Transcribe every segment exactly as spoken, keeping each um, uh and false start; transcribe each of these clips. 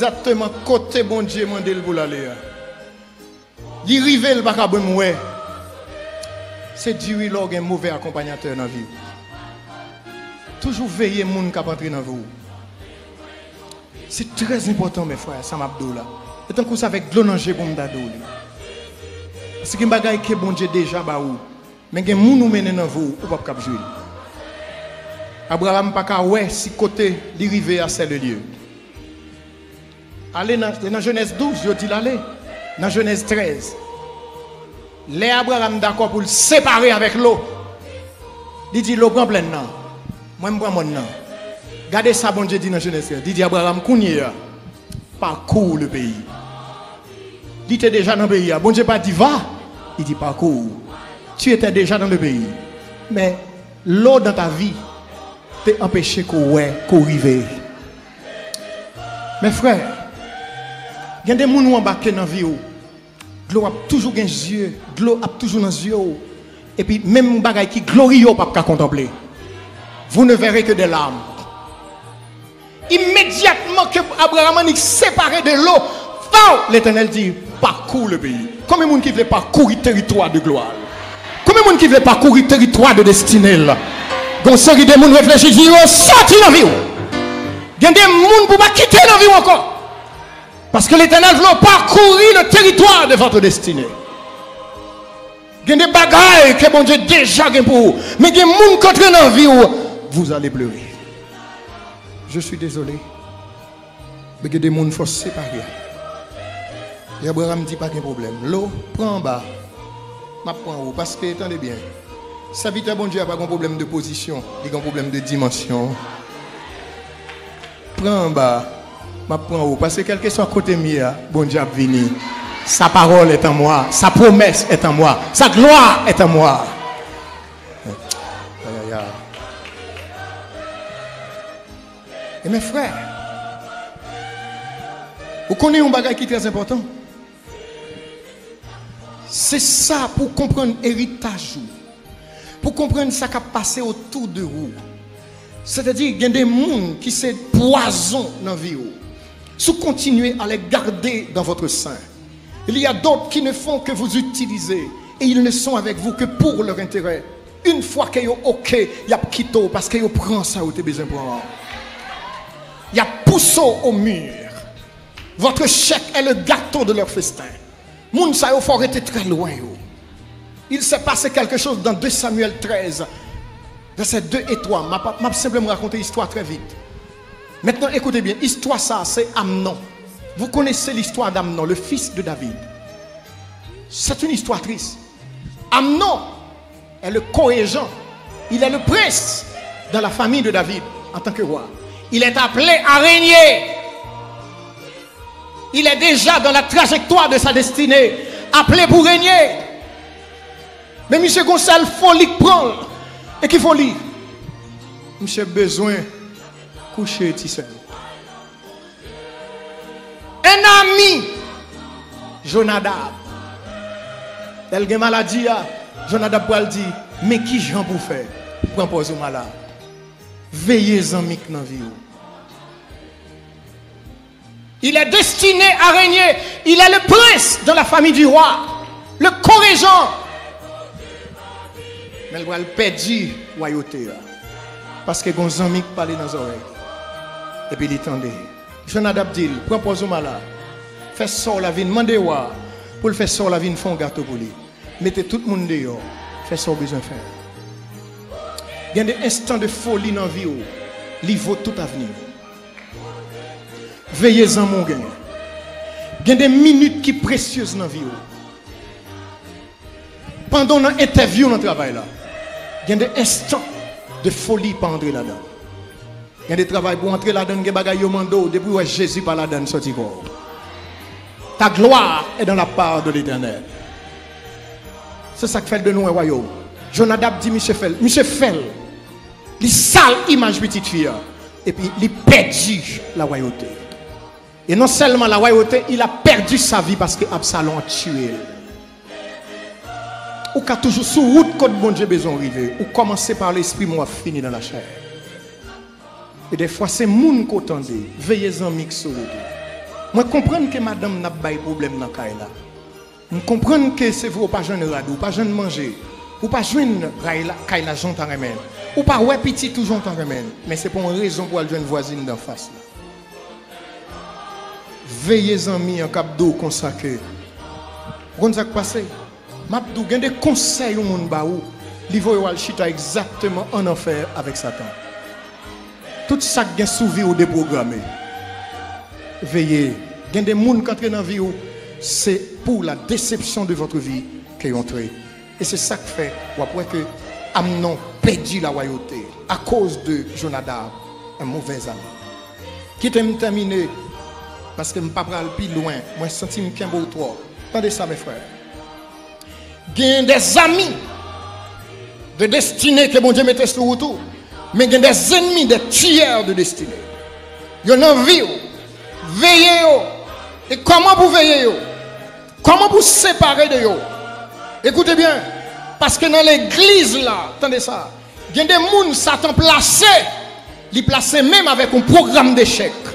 egzakteman kote Bondye mande l pou l ale a. Li rive, l pa ka menm wè. Se di wi lè w gen move akonpanyatè nan vi w. Toujou veye moun k ap antre nan vi w. Se trè enpòtan, men frè, sa m ap di w la. E tankou se avèk dlo nan je pou m ta di w li. Paske gen bagay ke Bondye deja ba ou. Men gen moun ou mennen nan vi w, ou p ap kab jwi l. Abraram pa ka wè si kote li rive a, c'est le lieu. Ale nan, nan Jenèz douz, yo di l ale. Nan Jenèz trèz. Lè Abraram dakò pou l separe avèk Lo, li di Lo pran plèn nan. Mwen, m pran mòn nan. Gade sa Bondye di nan Jenèz trèz. Li di Abraram, kounye a, parcours le pays. Li te deja nan peyi a. Bondye pa di va, li di parcours. Tu étais déjà dans le pays. Men Lo dans ta vie te anpeche ke w wè ke w rive. Men frè, gen de moun ou anbake nan vi w. Dlo ap toujou gen zye, dlo ap toujou nan zye w. Epi menm bagay ki gloriye w p ap ka kontanple. Vous ne verrez que des larmes. Imedyatman ke Abraram annik separe de Lo, faw, Letènèl di, parcours le pays. Konbyen moun ki vle pakouri teritwa de glwa l? Konbyen moun ki vle pakouri teritwa de destine l? Gon seri de moun reflechi, di yo soti nan vi w. Gen de moun pou pa kite nan vi w ankò. Paske Letènèl vle w pakouri le territoire de votre destinée. Gen de bagay ke Bondye deja gen pou ou. Men gen moun k antre nan vi w, vous allez pleurer. Je suis désolé. Men gen de moun fò separe. E Abraram di pa gen pwoblèm. Lo, pran anba. M ap pran ou. Paske, tande byen. Sèvitè Bondye a pa gen pwoblèm de pozisyon. Li gen pwoblèm de dimansyon. Pran anba. M ap pran ou. Paske kèlkeswa kote m ye a, Bondye ap vini. Sa parole est en moi. Sa promesse est en moi. Sa gloire est en moi. Ayayay. E men frè, ou konnen yon bagay ki trè enpòtan? Se sa pou w konprann eritaj ou, pou w konprann sa k ap pase otou de ou. Sètadi, gen de moun ki se pwazon nan vi w. Si w kontinye à les garder dans votre sein, il y a d'autres qui ne font que vous utiliser et ils ne sont avec vous que pour leur intérêt. Une fois ke yo oke, y ap kite w paske yo pran sa yo te bezwen pran an. Y ap pouse w au mur. Votre chèque est le gâteau de leur festin. Moun sa yo fò rete trè lwen yo. Il s'est passé quelque chose dans deux Samuel treize, versets deux et trois. M ap, m ap senpleman rakonte istwa trè vit. Maintenant, écoutez bien, istwa sa se Amnon. Vous connaissez l'histoire d'Amnon, le fils de David. C'est une histoire triste. Amnon est le co-régent, il est le prince dans la famille de David en tant que roi. Il est appelé à régner. Il est déjà dans la trajectoire de sa destinée, appelé pour régner. Men misye gon sèl foli k pran l. E ki foli? Misye bezwen kouche ti sè l. Un ami, Jonadab. Lè l gen maladi a, Jonadab pral di, men ki jan pou w fè? Pran pòz ou malad. Veye zanmi k nan vi w. Il est destiné à régner. Il est le prince dans la famille du roi. Le co-régent. Men l pral pèdi wayote a. Paske gon zanmi k pale nan zòrèy. Epi li tande. Jonadab di l, pran pòz ou malad. Fè sè w la vin mande wa pou l fè sè w la vin fè yon gato pou li. Mete tout moun deyò. Fè sa w bezwen fè. Gen de enstan de foli nan vi w, li vo tout avni w. Veye zanmi w genyen. Gen de minit ki presyez nan vi w. Pandan w nan entèvyou nan travay la, gen de enstan de foli pa antre ladan. Gen de travay pou w antre ladan, gen bagay yo mande w, depi w wè Jezi pa ladan, soti kò w. Ta gloire est dans la part de l'Éternel. Se sa k fè l de nou wè wayòm. Jonadab di misye fè l. Misye fè l. Li sal imaj pitit fi a. Epi li pèdi lawayote. E non sèlman lawayote, il a perdu sa vie paske Absalon a tiye l. Ou ka toujou sou wout kot Bondye bezwen w rive. Ou kòmanse pa lespri, men w ap fini nan lachè. E dèfwa se moun ke w tande, veye zanmi k sou wout ou. Mwen konprann ke madanm nan ap bay pwoblèm nan kay la. M konprann ke se vre ou pa jwenn rad, ou pa jwenn manje, ou pa jwenn kay la, kay la jan w ta renmen l, ou pa wè pitit ou jan w ta renmen l, men se pa yon rezon pou w al jwenn vwazin d anfas la. Veye zanmi an k ap di w konsa ke, ou konn sa k pase? M ap di w, gen de konsèy yon moun ba ou, li voye w al chita egzakteman ann anfè avèk Satan. Tout sa k gen sou vi w depwograme. Veye, gen de moun k antre nan vi w, se pour la déception de votre vie ke yo antre. E se sa k fè w ap wè ke Amnon pèdi lawayote akoz de Jonadab, un mauvais ami. Kite m tèmine, paske m pa pral pi lwen, mwen santi m kenbe w twòp. Tande sa, mes frères. Gen des amis de destinée ke Bondye mete sou wout ou, men gen des ennemis, des tueurs de destinée. Yo nan vi w. Veye yo. E kòman pou veye yo? Kòman pou separe de yo? Ekoute byen, paske nan legliz la, tande sa, gen de moun Satan plase, li plase menm avèk yon pwogram dechèk.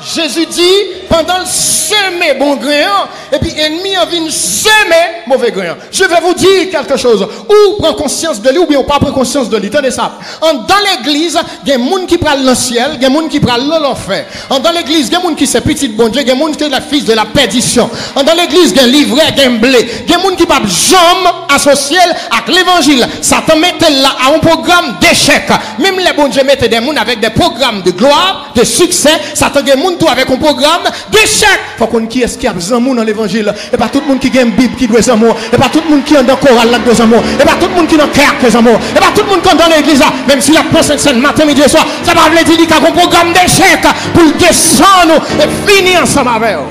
Jezi di, pandan l seme bon gren an, epi enmi an vin seme move gren an. Je vais vous dire quelque chose. Ou pran konsyans de li, oubyen ou pa pran konsyans de li. Tande sa. Andan legliz, gen moun ki pral nan syèl, gen moun ki pral nan lanfè. Andan legliz, gen moun ki se pitit Bondye, gen moun ki se les fils de la perdition. Andan legliz, gen livrè, gen ble. Gen moun ki p ap janm asosye l ak levanjil. Satan mete l la a yon pwogram dechèk. Menm lè Bondye mete de moun avèk de pwogram de glwa, de siksè, Satan gen moun tou avèk yon pwogram dechèk. Fò w konn kiyès ki ap zanmi w nan levanjil. E pa tout moun ki gen Bib ki dwe zanmi w. E pa tout moun ki andan koral la k dwe zanmi w. E pa tout moun ki nan kè a k dwe zanmi w. E pa tout moun ki andan legliz la, menm si l ap pran Sentsèn maten, midi e swa, sa pa vle di li ka gon pwogram dechèk pou l desann ou e fini ansanm avè w.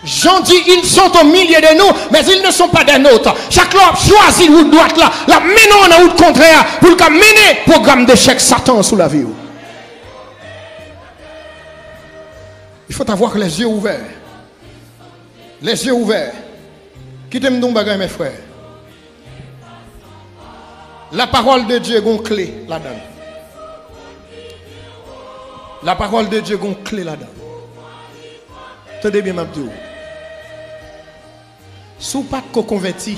Jean dit, ils sont au milieu de nous, mais ils ne sont pas des nôtres. Chak lè w ap chwazi wout dwat la, l ap mennen w nan wout kontrè a pou l ka mennen pwogram dechèk Satan an sou lavi w. Il faut avoir les yeux ouverts. Les yeux ouverts. Kite m di w yon bagay, mes frères. La parole de Dieu gon kle ladan l. La parole de Dieu gon kle ladan l. Tande byen, m ap di w. Si w pa t ko konvèti,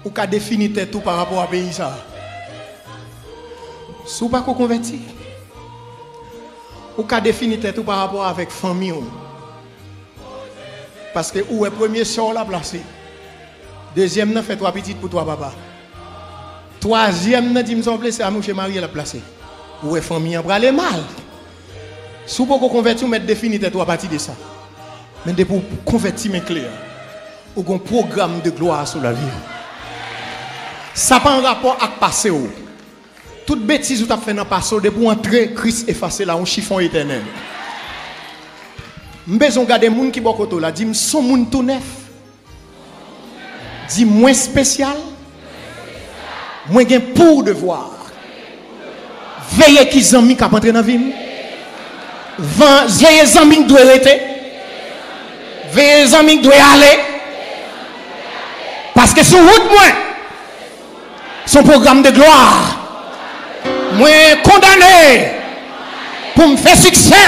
ou ka defini tèt ou pa rapò a peyi sa a. Si w pa ko konvèti, ou ka defini tèt ou pa rapò avèk fanmi w. Paske ou wè premye sè w la plase. Dezyèm nan fè twa pitit pou twa papa. Twazyèm nan di m sa w vle, se a mouche marye l ap plase. Ou wè fanmi an prale mal. Si w poko konvèti, ou mèt defini tèt ou apati de sa. Men depi w konvèti men kle a, ou gon pwogram de glwa sou lavi w. Sa pa an rapò ak pase w. Tout betiz ou t ap fè nan pase w, depi w antre, Kris efase l a yon chifon etènèl. M bezwen w gade moun ki bò kote w la, di m, s on moun tou nèf. Di, mwen espesyal. Mwen gen pou devwa. Veye ki zanmi k ap antre nan vi m. Van, veye zanmi k dwe rete. Veye zanmi k dwe ale. Paske sou wout mwen, s on pwogram de glwa. Mwen kondane pou m fè siksè,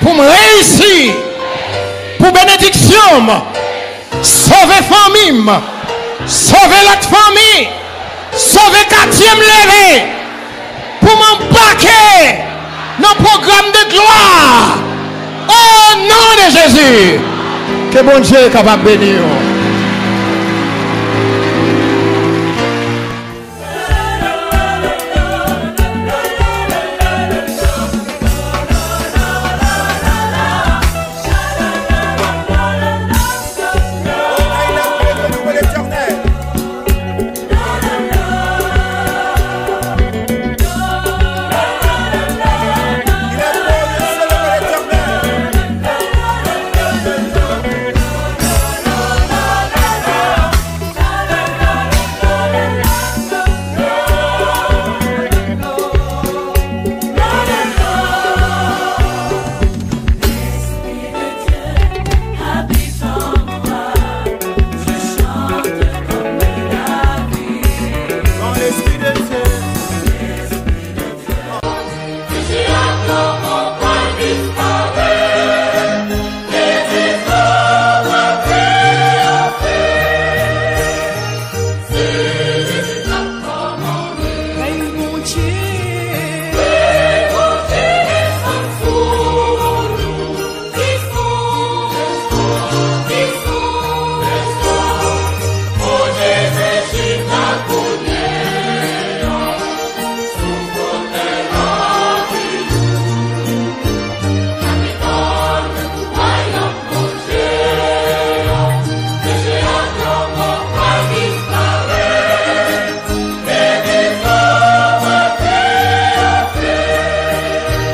pou m reyisi, pou benediksyon m. Sove fanmi m, sove lòt fanmi, sove katye m leve. Pou m anbake nan pwogram de glwa. O non de Jezi, ke Bondye kapab beni w.